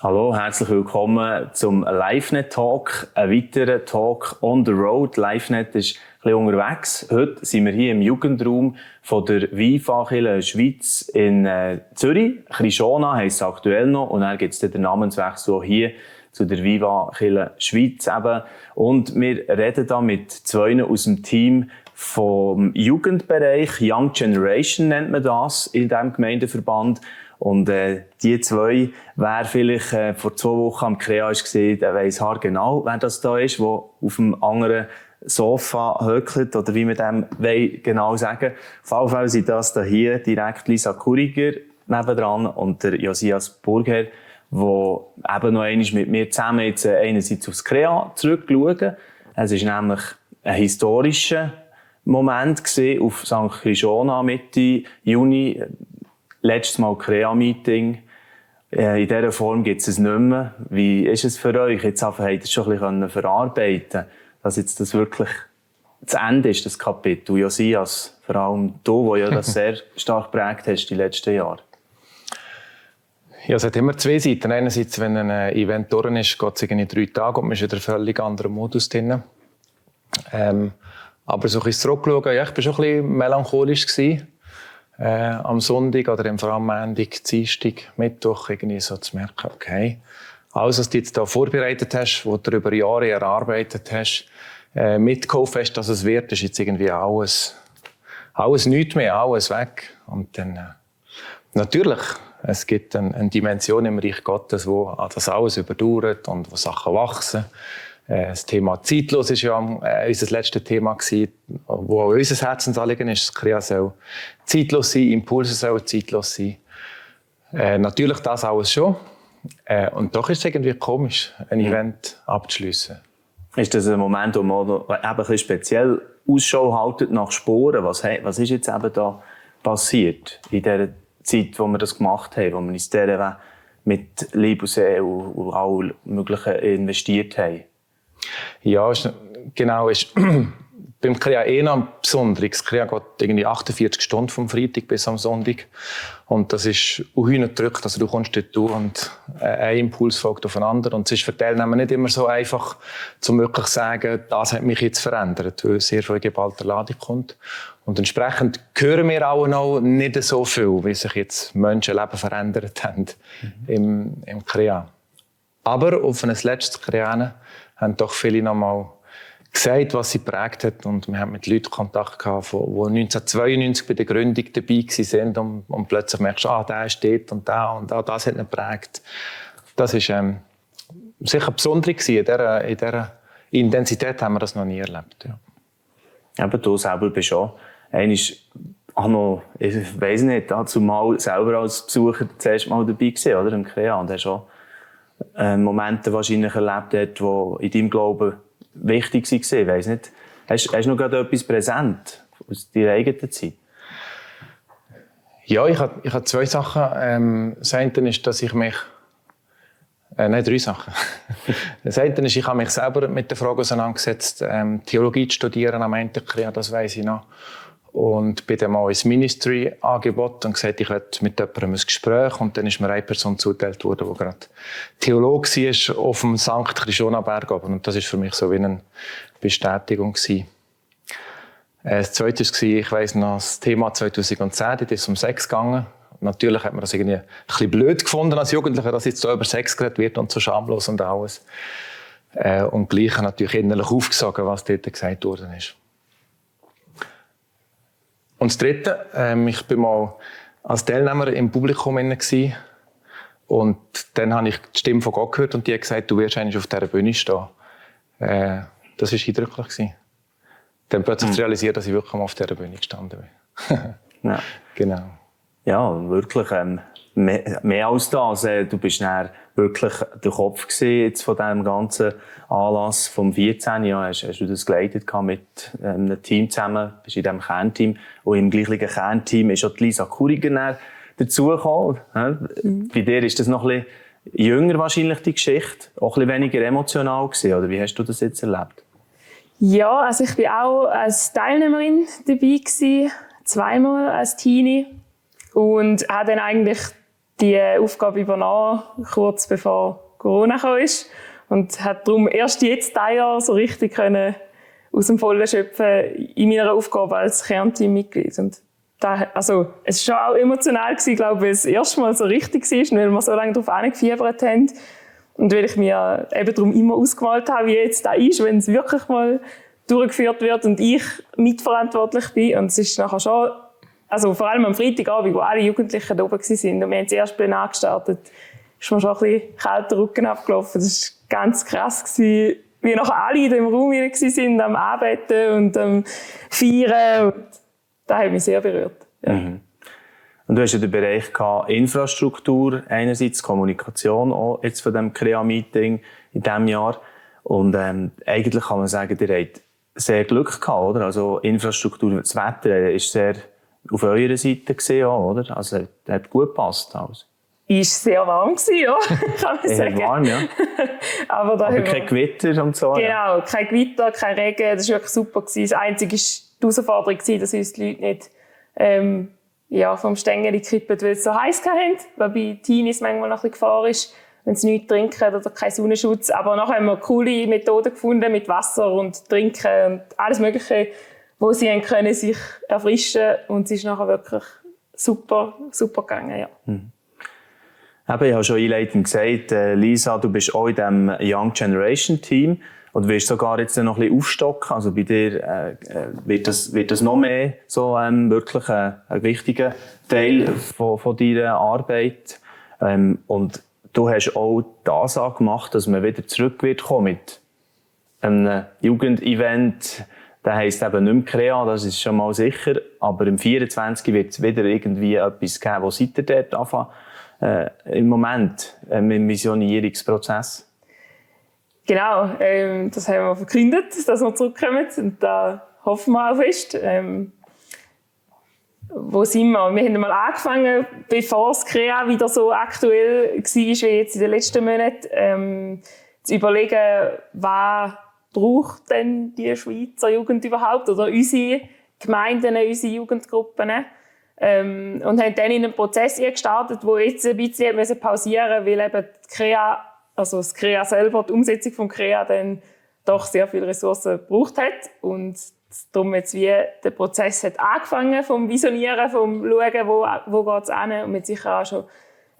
Hallo, herzlich willkommen zum LiveNet Talk, ein weiterer Talk on the road. LiveNet ist ein bisschen unterwegs. Heute sind wir hier im Jugendraum von der Weinfachkirche Schweiz in Zürich. Krishona heisst es aktuell noch und dann gibt es den Namenswechsel auch hier zu der Weinfachkirche Schweiz eben. Und wir reden da mit zwei aus dem Team vom Jugendbereich. Young Generation nennt man das in diesem Gemeindeverband. Und die zwei, wer vielleicht vor 2 Wochen am Krea ist gesehen, der weiss haargenau, wer das da ist, der auf dem anderen Sofa höckelt, oder wie wir dem genau sagen. Auf jeden Fall sind das da hier direkt Lisa Kuriger nebendran und der Josias Burger, der eben noch einmal mit mir zusammen jetzt einerseits aufs Krea zurückschauen. Es ist nämlich ein historischer Moment gewesen, auf St. Krishona Mitte Juni. Letztes Mal Krea-Meeting. In dieser Form gibt es nicht mehr. Wie ist es für euch? Jetzt habt ihr es schon ein bisschen verarbeiten, dass jetzt das wirklich zu Ende ist, das Kapitel. Josias, vor allem du, der ja das sehr stark geprägt hast die letzten Jahre. Ja, es hat immer zwei Seiten. Einerseits, wenn ein Event durch ist, geht es irgendwie 3 Tage und man ist in einem völlig anderen Modus drin. Aber so ein bisschen zurückschauen, ja, ich war schon ein bisschen melancholisch gewesen. Am Sonntag oder vor allem Montag, Dienstag, Mittwoch irgendwie so zu merken, okay, alles, was du jetzt da vorbereitet hast, was du über Jahre erarbeitet hast, mitgeholfen hast, dass es wird, ist jetzt irgendwie alles nichts mehr, alles weg. Und dann, natürlich, es gibt eine Dimension im Reich Gottes, wo das alles überdauert und wo Sachen wachsen. Das Thema zeitlos ist ja unser letztes Thema gewesen, wo auch unser Herzensanliegen ist. Das Krea soll zeitlos sein, Impulse sollen zeitlos sein. Natürlich das alles schon. Und doch ist es irgendwie komisch, ein Event abzuschliessen. Ist das ein Moment, wo man eben ein bisschen speziell Ausschau haltet nach Spuren? Was ist jetzt eben da passiert in dieser Zeit, wo wir das gemacht haben, wo wir uns dieser mit Liebe und Seele und all Möglichen investiert haben? Ja, genau. Ist beim Krea noch besonders. Das Krea geht irgendwie 48 Stunden vom Freitag bis am Sonntag. Und das ist unhühnerdrückt. Also du kommst dort durch und ein Impuls folgt aufeinander. Und es ist für die Teilnehmer nicht immer so einfach, zum wirklich zu sagen, das hat mich jetzt verändert, weil sehr viel geballter Ladung kommt. Und entsprechend hören wir auch noch nicht so viel, wie sich jetzt Menschenleben verändert haben im Krea. Aber auf ein letztes Krea haben doch viele noch mal gesagt, was sie geprägt hat. Und wir haben mit Leuten Kontakt gehabt, die 1992 bei der Gründung dabei waren. Und plötzlich merkst du, der ist dort und das hat ihn geprägt. Das war sicher besonders gewesen. In dieser Intensität haben wir das noch nie erlebt. Ja. Eben, du selber bist auch ich weiss nicht, zumal selber als Besucher das erste Mal dabei gewesen, oder? Im Krea. Und hast auch Momente wahrscheinlich erlebt hat, die in deinem Glauben wichtig waren. Ich weiss nicht. Hast du noch gerade etwas präsent aus deiner eigenen Zeit? Ja, ich habe 2 Sachen. Das eine ist, dass ich mich... 3 Sachen. Das eine ist, ich habe mich selber mit der Frage auseinandergesetzt, Theologie zu studieren am Ende, das weiss ich noch. Und bin dann mal ins Ministry angeboten und gesagt, ich möchte mit jemandem ein Gespräch. Und dann ist mir eine Person zugeteilt worden, die gerade Theologe war auf dem St. Krishona Berg. Und das war für mich so wie eine Bestätigung. Das Zweite war, ich weiss noch, das Thema 2010, das ist um Sex gegangen. Natürlich hat man das irgendwie ein bisschen blöd gefunden als Jugendlicher, dass jetzt so über Sex geredet wird und so schamlos und alles. Und gleich natürlich innerlich aufgesogen, was dort gesagt worden ist. Und das Dritte, ich war mal als Teilnehmer im Publikum gewesen, und dann habe ich die Stimme von Gott gehört und die hat gesagt, du wirst eigentlich auf dieser Bühne stehen. Das war eindrücklich. Dann plötzlich zu realisieren, dass ich wirklich mal auf dieser Bühne gestanden bin. Ja. Genau. Ja, wirklich. Mehr als das. Du bist dann wirklich der Kopf gewesen, jetzt von diesem ganzen Anlass vom 14. Jahr. Hast du das geleitet mit einem Team zusammen, bist in diesem Kernteam. Und im gleichen Kernteam ist auch die Lisa Kuriger dazugekommen. Bei dir ist das noch ein bisschen jünger wahrscheinlich, die Geschichte. Auch ein bisschen weniger emotional gewesen, oder wie hast du das jetzt erlebt? Ja, also ich war auch als Teilnehmerin dabei gewesen, 2-mal als Teenie. Und habe dann eigentlich die Aufgabe übernommen, kurz bevor Corona kam. Und hat darum erst jetzt dieses Jahr so richtig können aus dem Vollen schöpfen in meiner Aufgabe als Kernteammitglied. Und also, es war schon auch emotional gewesen, glaube ich, weil es das erste Mal so richtig war, weil wir so lange darauf hingefiebert haben. Und weil ich mir eben darum immer ausgemalt habe, wie jetzt da ist, wenn es wirklich mal durchgeführt wird und ich mitverantwortlich bin. Und es ist nachher schon, also vor allem am Freitagabend, wo alle Jugendlichen da oben waren und wir haben das erste Plan gestartet, ist mir schon ein bisschen kalter Rücken abgelaufen. Das war ganz krass gewesen, wie nachher alle in dem Raum waren, am Arbeiten und am Feiern. Und das hat mich sehr berührt. Ja. Mhm. Und du hast ja den Bereich gehabt, Infrastruktur, einerseits Kommunikation, auch jetzt von dem CREA-Meeting in diesem Jahr. Und eigentlich kann man sagen, ihr habt sehr Glück gehabt, oder? Also Infrastruktur, das Wetter ist sehr auf eurer Seite gesehen, oder? Also hat gut gepasst. Also. Ist sehr warm gewesen, ja, kann man sagen. Warm, ja. Aber kein Gewitter und so. Genau, ja. Kein Gewitter, kein Regen, das war wirklich super gewesen. Das Einzige war die Herausforderung, dass uns die Leute nicht vom Stängel kippen, weil sie so heiß hatten, weil bei Teenies manchmal noch ein bisschen Gefahr ist, wenn sie nichts trinken oder keinen Sonnenschutz. Aber nachher haben wir coole Methoden gefunden mit Wasser und Trinken und alles Mögliche, wo sie können sich erfrischen, und es ist nachher wirklich super, super gegangen, ja. Mhm. Ich habe schon einleitend gesagt, Lisa, du bist auch in diesem Young Generation Team und willst sogar jetzt noch ein bisschen aufstocken. Also bei dir wird das noch mehr so wirklich ein wichtiger Teil von deiner Arbeit. Und du hast auch die Ansage gemacht, dass man wieder zurück wird kommen mit einem Jugendevent. Das heisst eben nicht mehr CREA, das ist schon mal sicher. Aber im 24 wird es wieder irgendwie etwas geben. Wo seid ihr dort anfangen? Im Moment im Visionierungsprozess? Genau, das haben wir verkündet, dass wir zurückkommen, und da hoffen wir auch fest. Wo sind wir? Wir haben mal angefangen, bevor das CREA wieder so aktuell war wie jetzt in den letzten Monaten, zu überlegen, was braucht denn die Schweizer Jugend überhaupt oder unsere Gemeinden, unsere Jugendgruppen. Und haben dann in einen Prozess gestartet, der jetzt ein bisschen pausieren musste, weil eben die CREA, also das CREA selber, die Umsetzung des CREA dann doch sehr viele Ressourcen gebraucht hat. Und darum jetzt wie der Prozess hat angefangen, vom Visionieren, vom Schauen, wo geht es hin, und wir sicher auch schon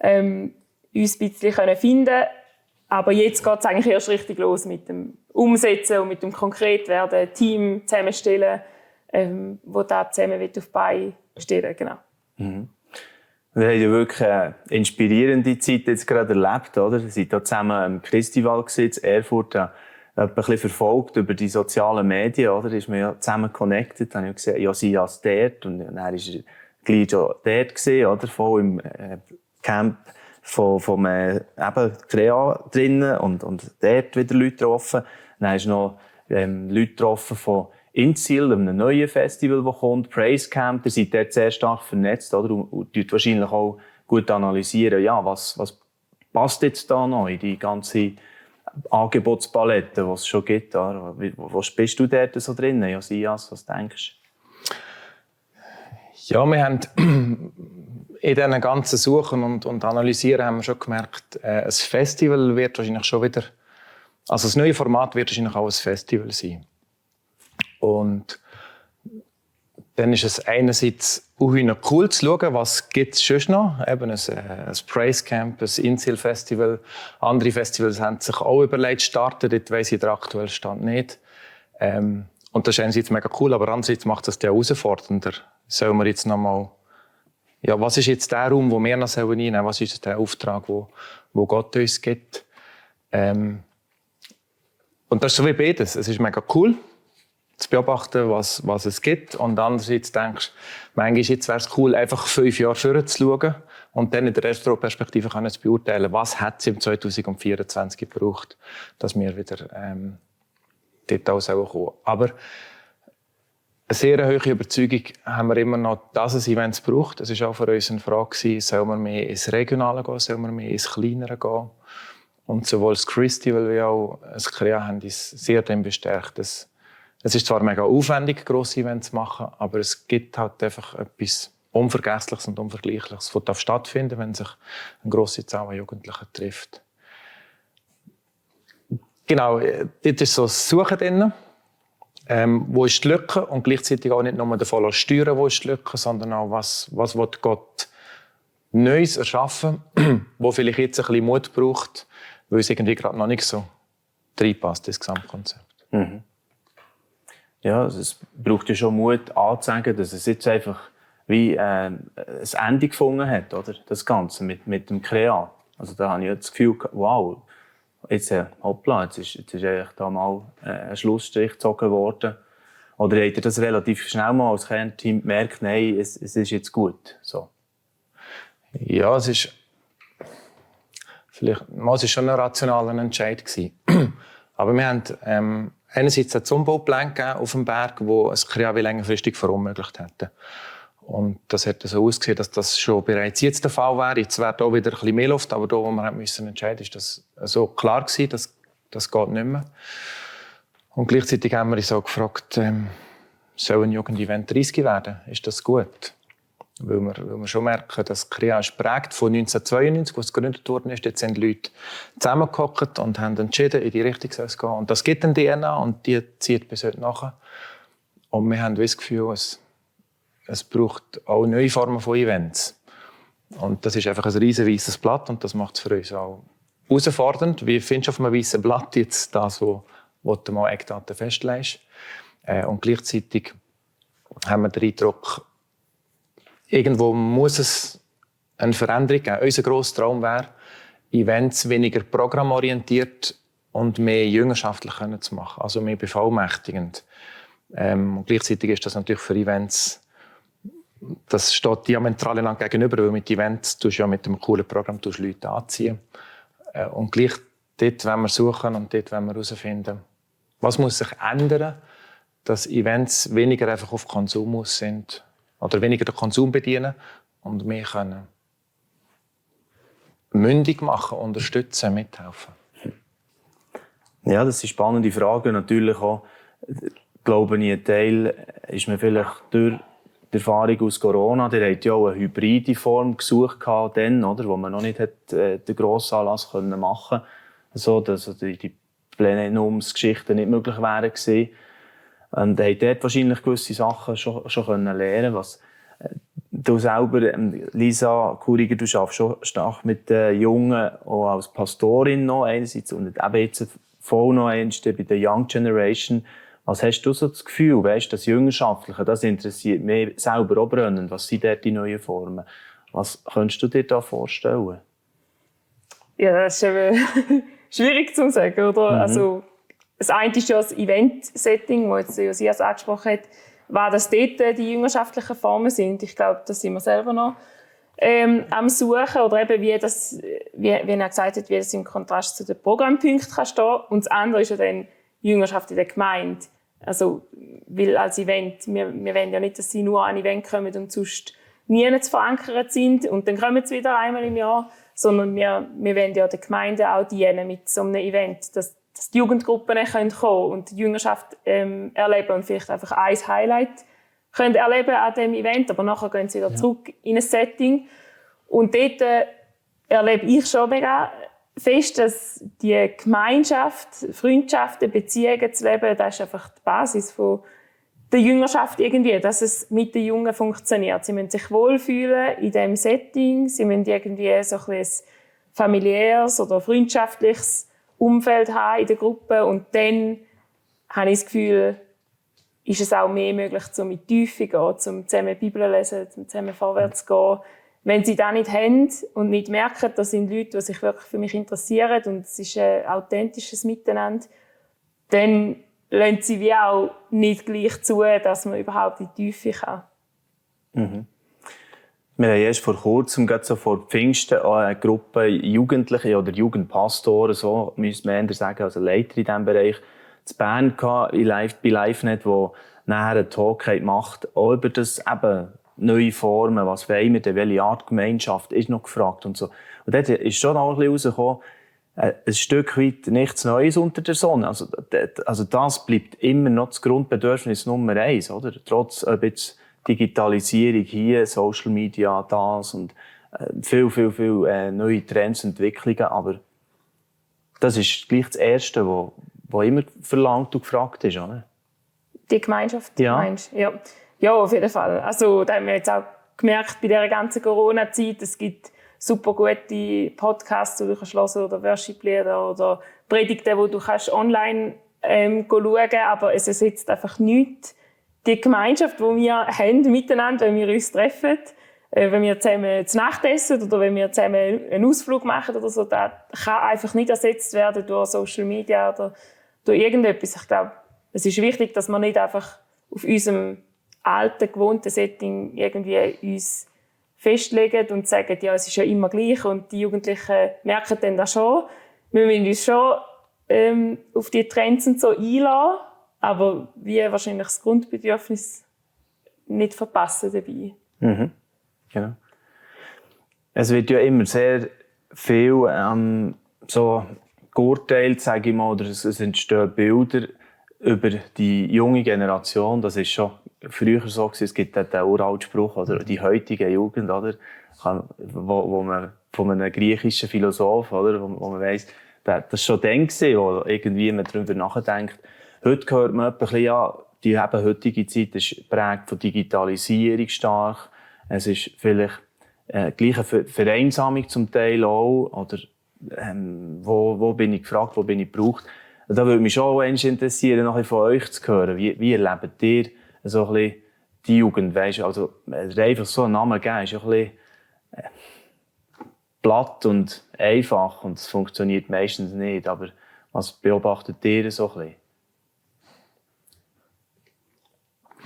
uns ein bisschen finden können. Aber jetzt geht es eigentlich erst richtig los mit dem Umsetzen und mit dem Konkretwerden, Team zusammenstellen, wo da zusammen auf die Beine stehen, genau. Mhm. Wir haben ja wirklich eine inspirierende Zeit jetzt gerade erlebt, oder? Wir sind hier zusammen am Festival in Erfurt, ein bisschen verfolgt über die sozialen Medien, oder? Ist man ja zusammen connected, dann habe ich gesehen, ja, sie ist dort, und dann war er gleich schon dort gesehen, oder? Voll im Camp vom eben CREA drinnen und dort wieder Leute getroffen. Dann hast du noch Leute getroffen von Inziel, einem neuen Festival, das kommt, Praise Camp. Ihr seid dort sehr stark vernetzt, oder? Und wahrscheinlich auch gut analysieren, ja, was passt jetzt da noch in die ganze Angebotspalette, die es schon gibt. Oder? Wo bist du dort so drin, Josias? Was denkst du? Ja, wir haben in diesen ganzen Suchen und Analysieren haben wir schon gemerkt, ein Festival wird wahrscheinlich schon wieder, also das neue Format wird wahrscheinlich auch ein Festival sein. Und dann ist es einerseits auch cool zu schauen, was gibt es sonst noch. Eben ein Praise Camp, ein Inziel-Festival. Andere Festivals haben sich auch überlegt, starten. Dort weiss ich den aktuellen Stand nicht. Und das ist einerseits mega cool, aber andererseits macht das ja herausfordernder. Sollen wir jetzt noch mal, ja, was ist jetzt der Raum, den wir noch einnehmen sollen? Was ist der Auftrag, wo Gott uns gibt? Und das ist so wie beides. Es ist mega cool zu beobachten, was es gibt. Und andererseits denkst du, manchmal wäre es cool, einfach 5 Jahre vorher zu schauen und dann in der Retro-Perspektive zu beurteilen, was hat es im 2024 gebraucht, dass wir wieder dort auch kommen. Aber eine sehr hohe Überzeugung haben wir immer noch, dass es Events braucht. Es war auch für uns eine Frage, sollen wir mehr ins Regionale gehen, sollen wir mehr ins Kleinere gehen? Und sowohl das Festival wie auch das CREA haben uns sehr darin bestärkt. Es ist zwar mega aufwendig, grosse Events zu machen, aber es gibt halt einfach etwas Unvergessliches und Unvergleichliches, das stattfinden, wenn sich eine grosse Zahl an Jugendlichen trifft. Genau, dort ist so das Suchen drin. Wo ist die Lücke? Und gleichzeitig auch nicht nur davon steuern, wo ist die Lücke, sondern auch, was will Gott Neues erschaffen, wo vielleicht jetzt ein bisschen Mut braucht, weil es irgendwie gerade noch nicht so reinpasst, das Gesamtkonzept. Mhm. Ja, also es braucht ja schon Mut anzusagen, dass es jetzt einfach wie ein Ende gefunden hat, oder? Das Ganze mit dem Kreat. Also da habe ich jetzt das Gefühl, wow, jetzt, hoppla, jetzt ist eigentlich da mal ein Schlussstrich gezogen worden. Oder habt ihr das relativ schnell mal als Kernteam gemerkt, nein, es ist jetzt gut? So. Ja, es ist schon ein rationaler Entscheid gewesen. Aber wir haben einerseits einen Umbauplan auf dem Berg, wo es Kreat längerfristig verunmöglicht hätte. Und das hätte so ausgesehen, dass das schon bereits jetzt der Fall wäre. Jetzt wäre da wieder ein bisschen mehr Luft, aber da, wo wir müssen entscheiden, ist das so klar gewesen, dass das geht nicht mehr. Und gleichzeitig haben wir uns auch gefragt, soll ein Jugendevent 30 werden? Ist das gut? Weil wir schon merken, dass Kreat ist geprägt von 1992, als es gegründet worden ist. Jetzt sind Leute zusammengehockt und haben entschieden, in die Richtung soll es gehen. Und das gibt eine DNA und die zieht bis heute nach. Und wir haben das Gefühl, es braucht auch neue Formen von Events. Und das ist einfach ein riesen weißes Blatt und das macht es für uns auch herausfordernd. Wie findest du auf einem weißen Blatt jetzt das, wo du mal Eckdaten festlegst? Und gleichzeitig haben wir den Eindruck, irgendwo muss es eine Veränderung geben. Unser grosser Traum wäre, Events weniger programmorientiert und mehr jüngerschaftlich zu machen, also mehr bevollmächtigend. Und gleichzeitig ist das natürlich für Events, das steht diametral einander gegenüber, weil mit Events tust du ja mit einem coolen Programm Leute anziehen. Und gleich dort wollen wir suchen und dort wollen wir herausfinden, was muss sich ändern, dass Events weniger einfach auf Konsum aus sind oder weniger den Konsum bedienen und mehr können mündig machen, unterstützen, mithelfen. Ja, das sind spannende Fragen. Natürlich auch, glaube ich, ein Teil ist mir vielleicht durch die Erfahrung aus Corona, der hat ja auch eine hybride Form gesucht dann, oder, wo man noch nicht den grossen Anlass machen konnte, so dass die Plenumsgeschichten nicht möglich wären gewesen. Und er hat dort wahrscheinlich gewisse Sachen schon lernen, was du selber, Lisa Kuriger, du arbeitest schon stark mit den Jungen, auch als Pastorin noch einerseits und eben jetzt voll noch bei der Young Generation. Was hast du so das Gefühl, weißt, das Jüngerschaftliche, das interessiert mich selber auch brennend. Was sind dort die neuen Formen? Was könntest du dir da vorstellen? Ja, das ist eben schwierig zu sagen, oder? Mhm. Also, das eine ist ja das Event-Setting, das jetzt Josias angesprochen hat, weil das dort die jüngerschaftlichen Formen sind. Ich glaube, das sind wir selber noch am Suchen. Oder eben, wie er gesagt hat, wie das im Kontrast zu den Programmpunkten kann stehen. Und das andere ist ja dann Jüngerschaft in der Gemeinde. Also, weil als Event, wir wollen ja nicht, dass sie nur an ein Event kommen und sonst nie zu verankert sind und dann kommen sie wieder einmal im Jahr, sondern wir wollen ja der Gemeinde auch dienen mit so einem Event, dass die Jugendgruppen kommen und die Jüngerschaft erleben und vielleicht einfach ein Highlight können erleben an diesem Event, aber nachher gehen sie wieder zurück in ein Setting. Und dort erlebe ich schon mega fest, dass die Gemeinschaft, Freundschaften, Beziehungen zu leben, das ist einfach die Basis von der Jüngerschaft irgendwie, dass es mit den Jungen funktioniert. Sie müssen sich wohlfühlen in diesem Setting, sie müssen irgendwie so ein familiäres oder freundschaftliches Umfeld haben in der Gruppe und dann habe ich das Gefühl, ist es auch mehr möglich, um in die Tiefe zu gehen, um zusammen die Bibel zu lesen, um zusammen vorwärts zu gehen. Wenn sie das nicht haben und nicht merken, das sind Leute, die sich wirklich für mich interessieren und es ist ein authentisches Miteinander, dann lassen sie wie auch nicht gleich zu, dass man überhaupt in die Tiefe kann. Mhm. Wir haben erst vor kurzem, gerade so vor Pfingsten, eine Gruppe Jugendliche oder Jugendpastoren, so müsste man eher sagen, also Leiter in diesem Bereich, in Bern gehabt, bei LiveNet, die nachher einen Talk gemacht haben, auch über das eben neue Formen, was wollen wir denn, welche Art Gemeinschaft ist noch gefragt und so. Und dort ist schon auch ein bisschen rausgekommen, ein Stück weit nichts Neues unter der Sonne. Also das bleibt immer noch das Grundbedürfnis Nummer 1, oder? Trotz, ob jetzt Digitalisierung hier, Social Media, das und viel neue Trends, Entwicklungen, aber das ist gleich das Erste, was immer verlangt und gefragt ist, oder? Die Gemeinschaft, ja. Meinst du? Ja, auf jeden Fall. Also, da haben wir jetzt auch gemerkt, bei dieser ganzen Corona-Zeit, es gibt super gute Podcasts, die du hören kannst oder Worship-Lieder oder Predigten, die du kannst online schauen kannst, aber es ersetzt einfach nichts die Gemeinschaft, die wir haben miteinander, wenn wir uns treffen, wenn wir zusammen zu Nacht essen oder wenn wir zusammen einen Ausflug machen oder so, das kann einfach nicht ersetzt werden durch Social Media oder durch irgendetwas. Ich glaube, es ist wichtig, dass wir nicht einfach auf unserem alten, gewohnten Setting irgendwie uns festlegen und sagen, ja, es ist ja immer gleich und die Jugendlichen merken dann das schon. Wir müssen uns schon auf die Trends und so einlassen, aber wir wahrscheinlich das Grundbedürfnis nicht verpassen dabei. Mhm. Genau. Es wird ja immer sehr viel so geurteilt, sage ich mal, oder es entstehen Bilder über die junge Generation. Das ist schon früher so gewesen. Es gibt den uralten Spruch, oder die heutige Jugend, oder, wo man von einem griechischen Philosoph, oder, wo man weiss, das schon dann gewesen, wo irgendwie man darüber nachdenkt. Heute hört man ein bisschen, ja, die heutige Zeit ist geprägt von Digitalisierung stark. Es ist vielleicht gleich eine Vereinsamung zum Teil auch. Oder wo bin ich gefragt, wo bin ich gebraucht. Da würde mich schon interessieren, noch ein bisschen von euch zu hören. Wie erlebt ihr so ein bisschen die Jugend? Weißt, also einfach so einen Namen geben ist ein bisschen platt und einfach und es funktioniert meistens nicht. Aber was beobachtet ihr so ein bisschen?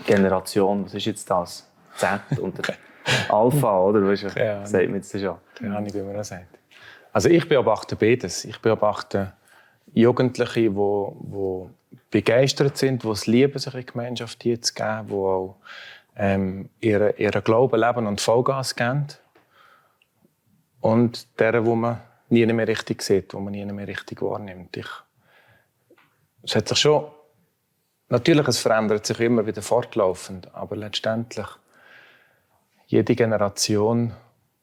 Generation, was ist jetzt das? Z und Alpha, oder? Weißt du, sagt man jetzt schon. Keine Ahnung, wie man das sagt. Also ich beobachte beides. Ich beobachte Jugendliche, die begeistert sind, die es lieben, sich in die Gemeinschaft hier zu geben, die auch ihren Glauben leben und Vollgas geben. Und deren, die man nie mehr richtig sieht, die man nie mehr richtig wahrnimmt. Es hat sich schon, natürlich, es verändert sich immer wieder fortlaufend, aber letztendlich jede Generation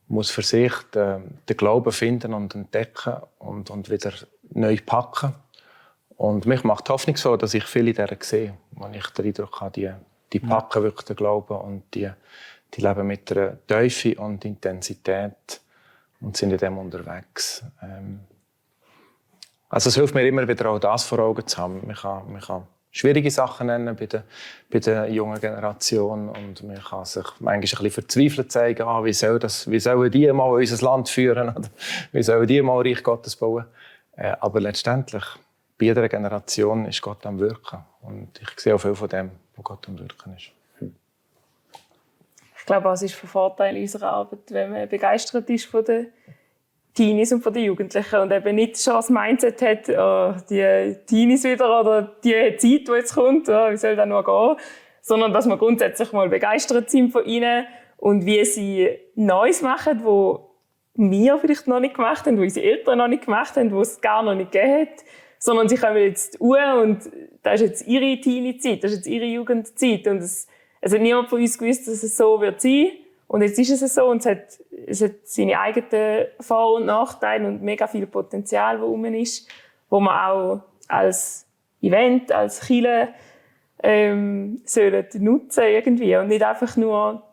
muss für sich den Glauben finden und entdecken und wieder neu packen. Und mich macht die Hoffnung so, dass ich viele dieser sehe, wo ich den Eindruck habe, die packen wirklich den Glauben und die leben mit einer Tiefe und Intensität und sind in dem unterwegs. Also es hilft mir immer wieder auch das vor Augen zu haben. Man kann schwierige Sachen nennen bei der jungen Generation und man kann sich manchmal ein bisschen verzweifelt zeigen, wie sollen die mal unser Land führen oder wie sollen die mal Reich Gottes bauen. Aber letztendlich, bei jeder Generation ist Gott am Wirken und ich sehe auch viel von dem, wo Gott am Wirken ist. Ich glaube, es ist von Vorteil in unserer Arbeit, wenn man begeistert ist von den Teenies und von den Jugendlichen und eben nicht schon das Mindset hat, oh, die Teenies wieder oder die Zeit, die jetzt kommt, oh, wie soll das nur gehen, sondern dass wir grundsätzlich mal begeistert sind von ihnen und wie sie Neues machen, wo wir vielleicht noch nicht gemacht haben, wo unsere Eltern noch nicht gemacht haben, wo es gar noch nicht gegeben hat, sondern sie kommen jetzt und das ist jetzt ihre Teenie-Zeit, das ist jetzt ihre Jugendzeit und es hat niemand von uns gewusst, dass es so wird sein. Und jetzt ist es so und es hat seine eigenen Vor- und Nachteile und mega viel Potenzial, das rum ist, wo man auch als Event, als Kirche sollen nutzen irgendwie und nicht einfach nur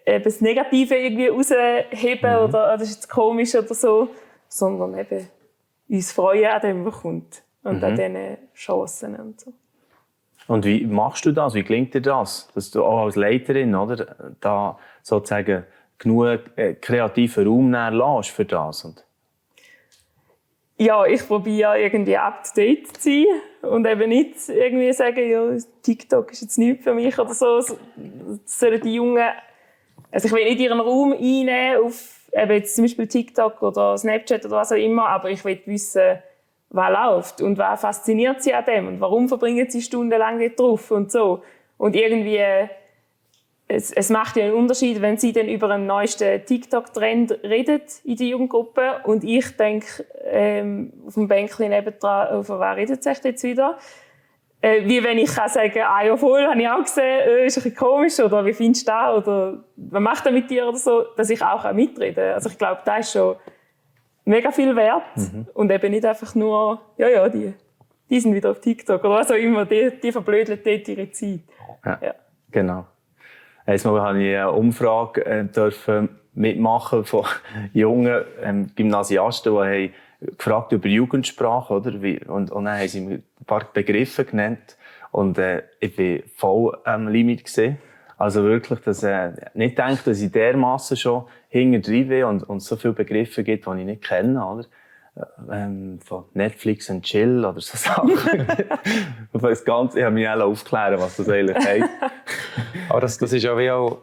das Negative irgendwie rausheben oder das ist jetzt komisch oder so, sondern eben uns freuen an dem, was kommt und an diesen Chancen und so. Und wie machst du das? Wie gelingt dir das? Dass du auch als Leiterin, oder, da sozusagen genug kreativen Raum lässt für das? Und ja, ich probiere irgendwie up to date zu sein und eben nicht irgendwie sagen, ja, TikTok ist jetzt nichts für mich oder so. Sollen die Jungen, also ich will nicht ihren Raum einnehmen auf eben jetzt zum Beispiel TikTok oder Snapchat oder was auch immer, aber ich will wissen, was läuft und was fasziniert sie an dem und warum verbringen sie stundenlang dort drauf und so. Und irgendwie, es macht ja einen Unterschied, wenn sie dann über einen neuesten TikTok-Trend reden in der Jugendgruppe und ich denke, auf dem Bänkchen nebendran, über was redet sich jetzt wieder? Wie wenn ich kann sagen, ja voll, habe ich auch gesehen, ist ein bisschen komisch, oder wie findest du das, oder was macht er mit dir, oder so, dass ich auch mitreden kann. Also ich glaube, das ist schon mega viel wert und eben nicht einfach nur, die sind wieder auf TikTok oder was auch immer, die verblödeln dort ihre Zeit. Ja. Genau. Einmal habe ich eine Umfrage mitmachen von jungen Gymnasiasten, die gefragt über Jugendsprache, oder? Und dann haben sie mir ein paar Begriffe genannt. Und ich war voll am Limit gewesen. Also wirklich, dass nicht denke, dass ich dermassen schon hinten drin bin und so viele Begriffe gibt, die ich nicht kenne, oder? Von Netflix and Chill oder so Sachen. Das Ganze, ich habe mich auch aufklären, was das eigentlich heißt. Aber das ist ja wie auch,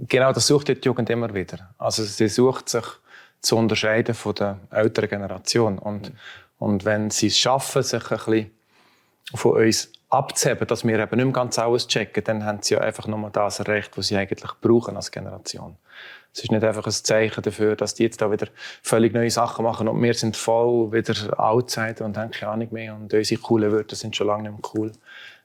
genau das sucht die Jugend immer wieder. Also sie sucht sich zu unterscheiden von der älteren Generation. Und wenn sie es schaffen, sich ein bisschen von uns abzuheben, dass wir eben nicht mehr ganz alles checken, dann haben sie ja einfach nur das erreicht, was sie eigentlich brauchen als Generation. Es ist nicht einfach ein Zeichen dafür, dass die jetzt da wieder völlig neue Sachen machen und wir sind voll wieder Outsider und haben keine Ahnung mehr und unsere coolen Wörter sind schon lange nicht mehr cool.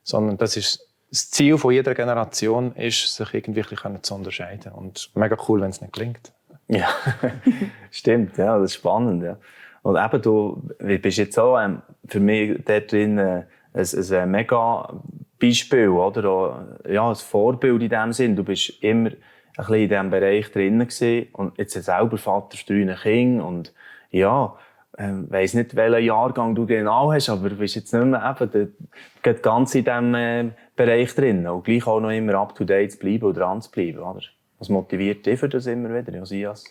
Sondern das Ziel von jeder Generation ist, sich irgendwie ein bisschen zu unterscheiden. Und mega cool, wenn es nicht gelingt. Ja, stimmt, ja, das ist spannend. Ja. Und eben, du bist jetzt auch für mich dort drin ein mega Beispiel, oder? Ja, ein Vorbild in dem Sinn. Du bist immer ein bisschen in diesem Bereich drin gewesen und jetzt selber Vater 3 Kinder und ja, weiss nicht, welchen Jahrgang du genau hast, aber du bist jetzt nicht mehr eben ganz in diesem Bereich drin und gleich auch noch immer up to date zu bleiben und dran zu bleiben, oder? Was motiviert dich für das immer wieder, Josias?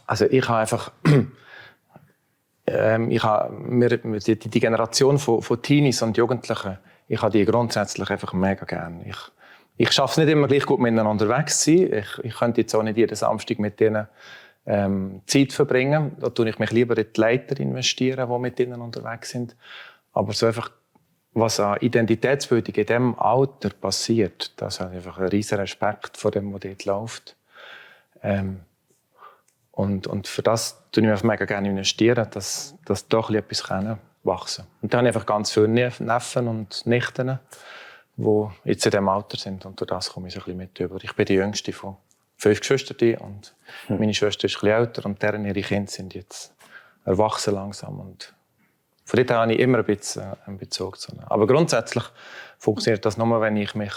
Also ich habe einfach die Generation von Teenies und Jugendlichen, ich habe die grundsätzlich einfach mega gern. Ich schaffe es nicht immer gleich gut miteinander unterwegs zu sein. Ich könnte jetzt auch nicht jeden Samstag mit denen Zeit verbringen. Da tue ich mich lieber in die Leiter investieren, die mit ihnen unterwegs sind. Aber so einfach, was an Identitätsbildung in diesem Alter passiert, das hat einfach einen riesen Respekt vor dem, was dort läuft. Und für das tue ich mich mega gerne investieren, dass doch etwas wachsen kann. Und dann habe ich einfach ganz viele Neffen und Nichten, die jetzt in diesem Alter sind. Und durch das komme ich so ein bisschen mit über. Ich bin die jüngste von 5 Geschwistern und meine Schwester ist ein bisschen älter und deren ihre Kinder sind jetzt erwachsen langsam. Und von dort habe ich immer ein bisschen einen Bezug zu ihnen. Aber grundsätzlich funktioniert das nur, wenn ich mich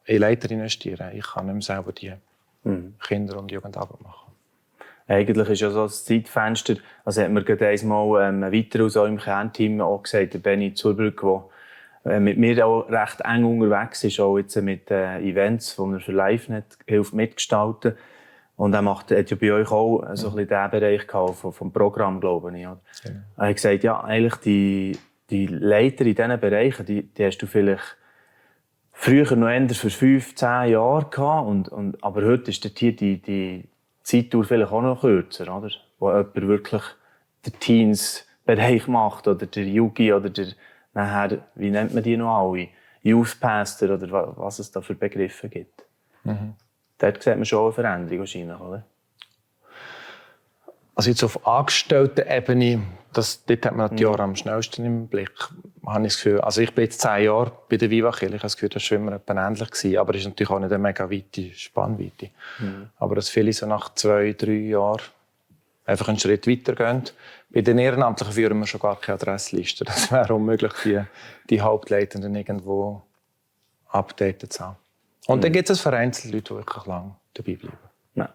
in Leiter investieren kann. Ich kann nicht mehr selber die Kinder- und Jugendarbeit machen. Eigentlich ist ja so das Zeitfenster, also hat mir gerade einmal weiter aus eurem Kernteam auch gesagt, der Benny Zurbrück, der mit mir auch recht eng unterwegs ist, auch jetzt mit Events, die er für LiveNet hilft mitgestalten. Und er hat ja bei euch auch so ein bisschen diesen Bereich gehabt, vom Programm, glaube ich. Oder? Ja. Er hat gesagt, ja, eigentlich die Leiter in diesen Bereichen, die hast du vielleicht früher noch eher für 5, 10 Jahre gehabt, aber heute ist hier die Zeitdauer vielleicht auch noch kürzer, oder? Wo jemand wirklich den Teens-Bereich macht, oder der Yugi, oder nachher, wie nennt man die noch alle? Youth Pastor, oder was es da für Begriffe gibt. Dort sieht man schon eine Veränderung wahrscheinlich, oder? Also jetzt auf Angestellten-Ebene, dort hat man die Jahre am schnellsten im Blick. Habe ich das Gefühl, also ich bin jetzt 10 Jahre bei der Viva Kirche. Ich habe das Gefühl, das war schon immer ähnlich gewesen, aber es ist natürlich auch nicht eine mega weite Spannweite. Aber dass viele so nach 2, 3 Jahren einfach einen Schritt weiter gehen. Bei den Ehrenamtlichen führen wir schon gar keine Adressliste. Das wäre unmöglich, die Hauptleitenden irgendwo updated zu haben. Und dann gibt es vereinzelt Leute, die wirklich lange dabei bleiben. Ja.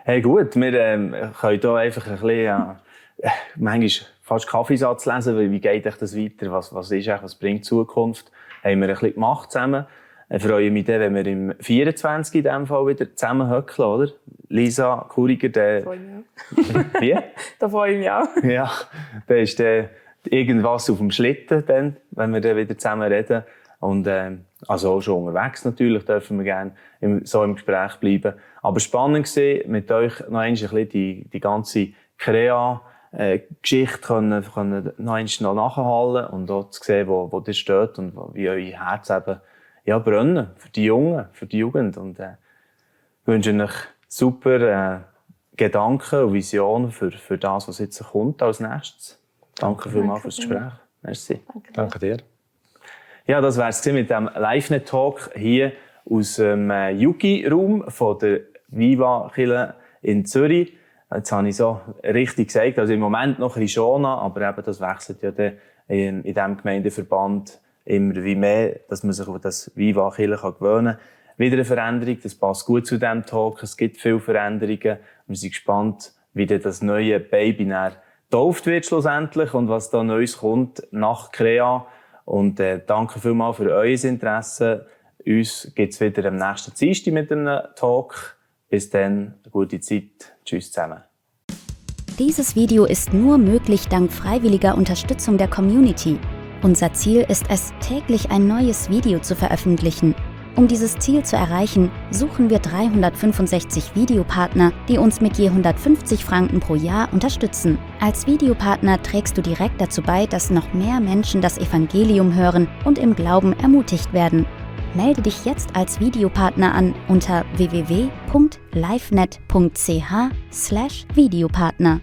Hey, gut, wir können hier einfach ein bisschen, manchmal fast Kaffeesatz lesen, wie geht das weiter, was bringt die Zukunft, haben wir ein bisschen gemacht zusammen. Ich freue mich dann, wenn wir im 24 in diesem Fall wieder zusammenhöckeln, oder? Lisa Kuriger, der... Da freue ich mich auch. Wie? Da freue ich mich auch. Ja, dann ist irgendwas auf dem Schlitten, dann, wenn wir dann wieder zusammen reden. Und also auch schon unterwegs natürlich, dürfen wir gerne so im Gespräch bleiben. Aber spannend war, mit euch noch ein bisschen die ganze Geschichte können noch nachhallen und auch zu sehen, wo ihr steht und wie euer Herz eben brennen für die Jungen, für die Jugend. Und wünsche euch super Gedanken und Visionen für das, was jetzt kommt als nächstes. Danke vielmals fürs Gespräch. Merci. Danke dir. Ja, das wäre es mit dem LiveNet-Talk hier aus dem Yuki-Raum von der Viva-Kirche in Zürich. Jetzt habe ich so richtig gesagt, also im Moment noch Rishona, aber eben das wechselt ja dann in diesem Gemeindeverband immer wie mehr, dass man sich auf das Viva-Kirche gewöhnen kann. Wieder eine Veränderung, das passt gut zu diesem Talk, es gibt viele Veränderungen. Wir sind gespannt, wie dann das neue Baby getauft wird schlussendlich und was da Neues kommt nach Crea. Und danke vielmals für euer Interesse. Uns gibt es wieder am nächsten Dienstag mit einem Talk. Bis dann, eine gute Zeit. Tschüss zusammen. Dieses Video ist nur möglich dank freiwilliger Unterstützung der Community. Unser Ziel ist es, täglich ein neues Video zu veröffentlichen. Um dieses Ziel zu erreichen, suchen wir 365 Videopartner, die uns mit je 150 Franken pro Jahr unterstützen. Als Videopartner trägst du direkt dazu bei, dass noch mehr Menschen das Evangelium hören und im Glauben ermutigt werden. Melde dich jetzt als Videopartner an unter www.livenet.ch/Videopartner.